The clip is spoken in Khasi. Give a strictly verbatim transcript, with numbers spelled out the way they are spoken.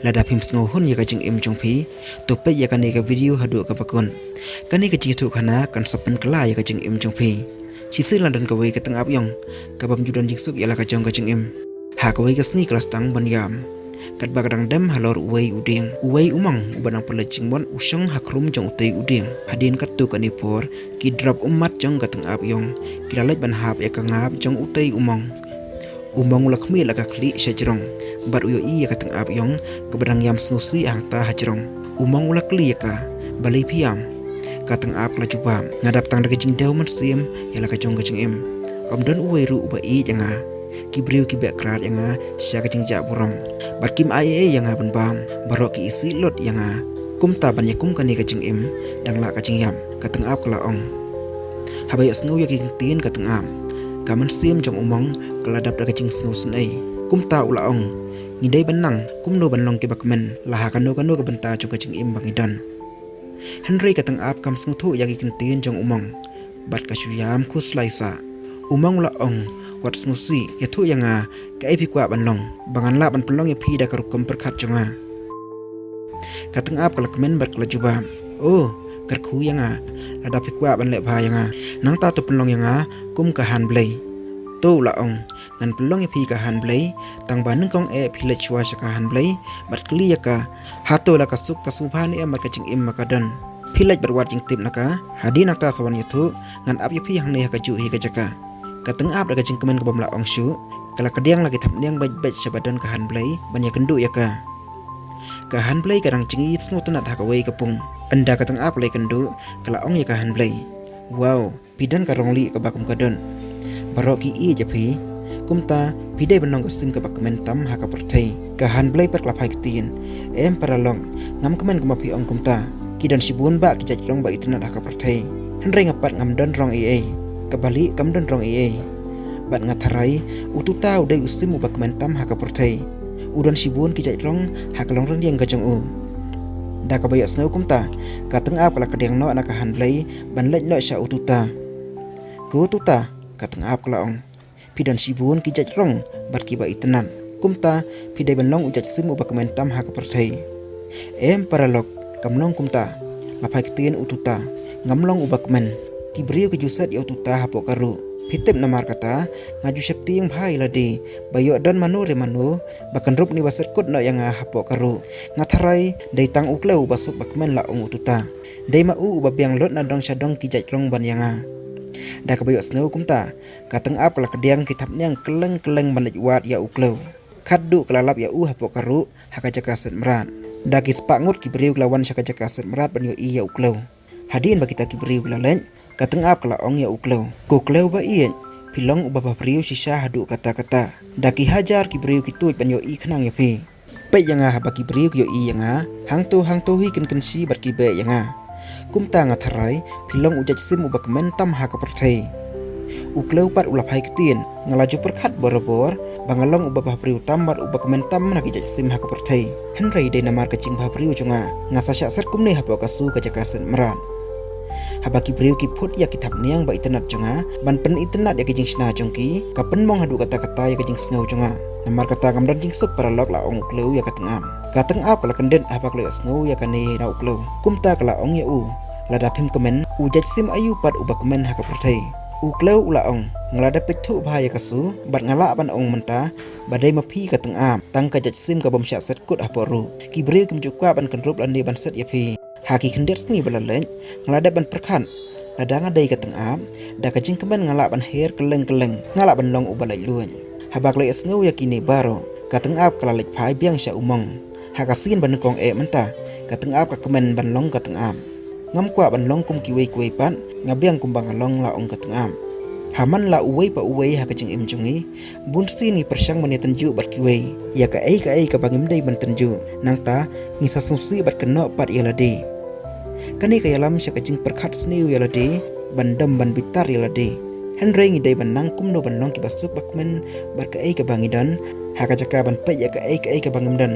Lada phim sngewhun ïa ka jingim jong phi, to peit ïa kane ka video haduh kaba kut. Kane ka jingïathuhkhana kan sa pynkylla ïa ka jingim jong phi. Shisien la don kawei ka tyngab ïong kabym ju don jingsuk ïa la ka jong ka jingim. Ha kawei ka sngi ka la sdang ban ïam. Katba ka dang dem halor uwei u dieng, uwei u mong uba dang pynleit jingmut u shong ha khrum jong utei u dieng. Hadien katto katne por, ki drop ummat jong ka tyngab ïong ki la leit ban hap ïa ka ngap jong utei u mong. U mong u la khmih la ka khlieh sha jrong bad u ïohi ïa ka tyngab ïong kaba dang ïam sngewsih hangta ha jrong. U mong u la kylli ïa ka, "Balei phi ïam?" Ka tyngab ka la jubab, "Nga dap tang da ka jingdew mynsiem ïa la ka jong ka jingim. Ym don uwei ruh uba ïeit ïa nga. Ki briew ki beh krad ïa nga sha ka jingjah burom bad kim ai ei ei ïa nga ban bam. Baroh ki isih lut ïa nga. Kumta ban ïakum kane ka jingim dang lah ka jingïap," ka tyngab ka la ong. Haba ïohsngew ïa ki ktien ka tyngab, ka mynsiem jong u mong ka la dap da ka jingsngewsynei. Kumta u la ong, "Ngi dei ban nang kumno ban long kiba kmen la ha kano kano ka bynta jong ka jingim ba ngi don." Hynrei ka tyngab kam sngewthuh ïa ki ktien jong u mong bad ka shu ïam khuslai sah. U mong u la ong, "Wat sngewsih, ïathuh ïa nga kaei phi kwah ban long ba ngan lah ban pynlong ïa phi da ka rukom pyrkhat jong nga." Ka tyngab ka la kmen bad ka la jubab, "Oh, kyrkhu ïa nga, lada phi kwah ban leh bha ïa nga, nangta to pynlong ïa nga kum ka han blei." "To," u la ong, "ngan pynlong ïa phi ka han blei, tang ba nyngkong eh phi leit shuwa sha ka han blei bad kylli ïa ka, hato la ka suk ka sngewbha ne em bad ka jingim ba ka don. Phi leit bad wad jingtip na ka, hadien nangta sa wan ïathuh, ngan ap ïa phi hangne ha kajuh hi ka jaka." Ka tyngab da ka jingkmen kaba ym lah ong shuh, ka la kdiang la ki thapniang beit beit sha ba don ka han blei ban ïakynduh ïa ka. Ka han blei ka dang jngi sngewtynnat ha kawei ka pung. Ynda ka tyngab ka la ïakynduh, ka la ong ïa ka han blei, "Wow, phi don ka rong lieh kaba kum ka dud. Baroh ki ïeit ïa phi. Kumta phi dei ban long ka sim kaba kmen tam ha ka pyrthei." Ka han blei pat ka la phai ktien, "Em paralok, ngam kmen kumba phi ong kumta. Ki don shibun bah ki jait rong ba itynnat ha ka pyrthei, hynrei nga pat ngam don rong ei ei. Ka balieh kam don rong ei ei. Bad nga tharai u tuta u dei u sim uba kmen tam ha ka pyrthei. U don shibun ki jait rong ha ka longrynïeng ka jong u." Da kaba ïohsngew kumta, ka tyngab ka la kdiang noh na ka han blei ban leit noh sha u tuta. "Ko tuta," ka tyngab ka la ong, "phi don shibun ki jait rong bad kiba itynnat. Kumta phi dei ban long u jait sim uba kmen tam ha ka pyrthei." "Em paralok, kam long kumta," la phai ktien u tuta. "Ngam long uba kmen. Ki briew ki ju set ïa u tuta hapoh ka ruh. Phi tip namar kata nga ju sheptieng bha ïa lade ba ïoh don mano re mano ba kynrup ne ba set kut noh ïa nga hapoh ka ruh. Nga tharai dei tang u klew uba suk ba kmen," la ong u tuta. "Dei ma u uba biang lut na dong sha dong ki jait rong ban ïa nga." Da kaba ïohsngew kumta, ka tyngab ka la kdiang ki thapniang kylleng kylleng ban leit wad ïa u klew. Khatduh ka la lap ïa u hapoh ka ruh ha ka jaka set mrad. Da ki spah ngut ki briew ki la wan sha ka jaka set mrad ban ïohi ïa u klew. Hadien ba kita ki briew ki la leit, ka tyngab ka la ong ïa u klew, "Ko klew ba ïeit, phi long uba bha briew shisha haduh katta katta. Da ki hajar ki briew ki tuid ban ïohi khnang ïa phi. Peit ïa nga, haba ki briew ki ïohi ïa nga, hangto hangto hi kin kynshi bad ki beh ïa nga. Kumta nga tharai phi long u jait sim uba kmen tam ha ka pyrthei." U klew pat u la phai ktien, "Nga la ju pyrkhat borabor ba nga long uba bha briew tam bad uba kmen tam na ki jait sim ha ka pyrthei. Hynrei dei namar ka jingbha briew jong nga, nga sa shah set kumne hapoh ka su ka jaka set mrad." Haba ki briew ki phut ïa ki thapniang ba itynnat jong nga ban pynitynnat ïa ki jingshna jong ki, ka pynmong haduh katta katta ïa ka jingsngew jong nga. "Namar kata ngam don jingsuk paralok," la ong u klew ïa ka tyngab. Ka tyngab ka la kyndit haba ka la ïohsngew ïa kane na u klew. Kumta ka la ong ïa u, "Lada phim kmen, u jait sim aïu pat uba kmen ha ka pyrthei?" U klew u la ong, "Nga la dep peit thuh bha ïa ka su bad nga lah ban ong mynta ba dei ma phi ka tyngab, tang ka jait sim ka bym shah set kut hapoh ruh. Ki briew kim ju kwah ban kynrup lane ban set ïa phi. Ha ki khyndiat sngi ba la leit, nga la dep ban pyrkhat, lada nga dei ka tyngab, da ka jingkmen nga lah ban her kylleng kylleng, nga lah ban long uba laitluid." Haba ka la ïohsngew ïa kine baroh, ka tyngab ka la leit phai biang sha u mong. Ha ka sien ba nyngkong eh mynta, ka tyngab ka kmen ban long ka tyngab. "Ngam kwah ban long kum kiwei kiwei pat, nga biang kumba nga long," la ong ka tyngab. "Ha man la uwei pa uwei ha ka jingim jong ngi, bun sien ngi pyrshang ban ïatynjuh bad kiwei ïa kaei kaei kaba ngim dei ban tynjuh. Nangta ngi sa sngewsih bad kynnoh pat ïa lade. Kane ka ïalam sha ka jingpyrkhat sniew ïa lade ban dom ban bitar ïa lade. Hynrei ngi dei ban nang kumno ban long kiba suk ba kmen bad kaei kaba ngi don, ha ka jaka ban peit ïa kaei kaei kaba ngim don."